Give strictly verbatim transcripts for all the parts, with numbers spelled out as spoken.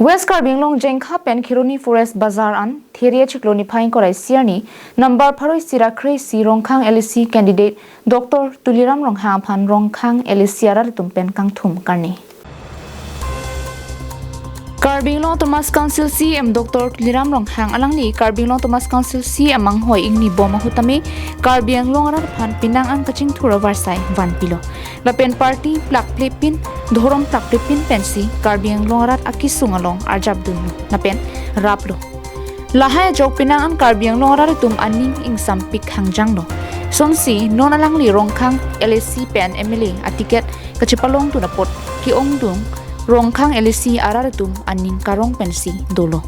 West Karbi Anglong Jengkha pen Kheroni Forest Bazar an Theria chiklo niphai ingkoi ra isi arni number pharo isi ra kre-isi Rongkhang L A C candidate Doctor Tuliram Ronghang aphan Rongkhang L A C arat atum pen kangthum karni. Karbi Anglong Autonomous Council C E M Doctor Tuliram Ronghang alangli Karbi Anglong Autonomous Council C E M anghoi ingni bom ahut tame Karbi Anglong arat aphan penang an kachingthur avarsai vanpilo. Lapen party plakplepin, dhorom plakplepin pensi Karbi Anglong arat akesung along arjapdunlo. Lapen raplo. Lahai ajok penang an Karbi Anglong arat atum aning ingsampik hangjanglo. Sonsi non alangli Rongkhang L A C pen M L A aticket kachepalongdun apot ke-ongdung Rongkhang L A C arat atum aning karong pensi dolo.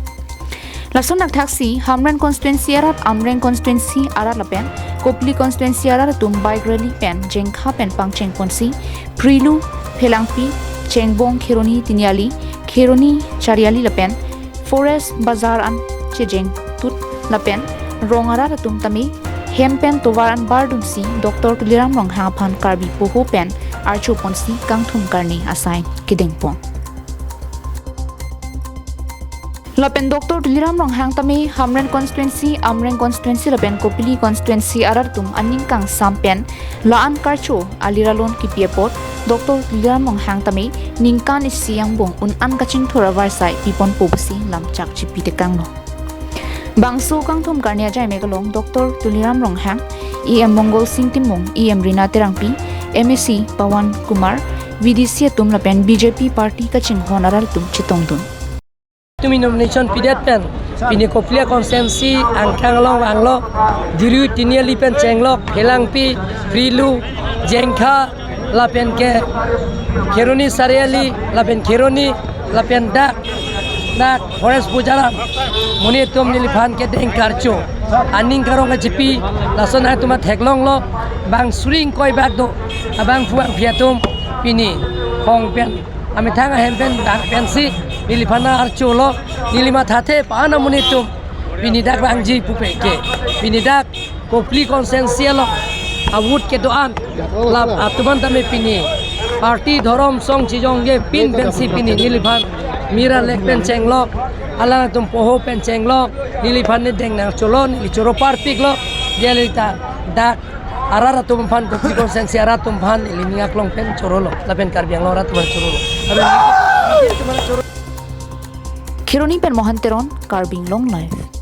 Lason athak si Hamren constituency arat, Amreng constituency arat lapen Kopili constituency arat atum bike rally pen Jengkha pen pangchengponsi Prilu, Phelangpi, Chengbong, Kheroni Tiniali, Kheroni Chariali lapen Forest Bazar an chejengtut lapen rong arat atum tame hem pen tovar an bardunsi Doctor Tuliram Ronghang aphan Karbi poho pen archoponsi kangthum karni asai kedengpon. Lapen Doctor Tuliram Ronghang tame Hamren constituency, Amreng constituency lapen Kopili constituency arat atum aning kangsam pen la-an karcho aliralon kipi apot Doctor Tuliram Ronghang tame ningkan isi angbong un-an kachingthur avarsai piponpo pusi lamchak chipi tekanglo. Bangso kangthum karni ajai mek along Doctor Tuliram Ronghang, E M Mongol Sing Timung, E M Rina Terangpi, M A C Pawan Kumar, V D C atum lapen B J P party kachinghon arat atum chetongdun. Tumi nomination pidet pen pini Kopili constituency angkang along vanglo, Diru Tiniali pen chenglok, Phelangpi, Prilu, Jengkha, lapen ke Kheroni Chariali, lapen Kheroni, lapen dak, dak Forest Bazar an. Monit atum neliphan kedeng karcho, aning karong kachipi, lason atum atheklonglo, bang suri ingkoi bak do, abangphu abangphi atum pini hong pen, amethang ahem pen, bang pensi neliphan archolo, neli mathathe pa-an amonit atum pini dak vangji pupe ke, pini dak Kopili constituency along a-vote kedo-an, lap atum an tame pini party dhorom song chijongje pin pensi pini neliphan mira lek pen chenglok, alang atum poho pen chenglok, neliphan ne deng nangcholo, neli choro parpiklo, dialita dak arat atum aphan, Kopili constituency arat atum aphan neli ning aklong pen chorolo, lapen Karbi Anglong arat atum aphan chorolo. Lapen Kheroni pen Mohan Teron, Karbi Anglong Live.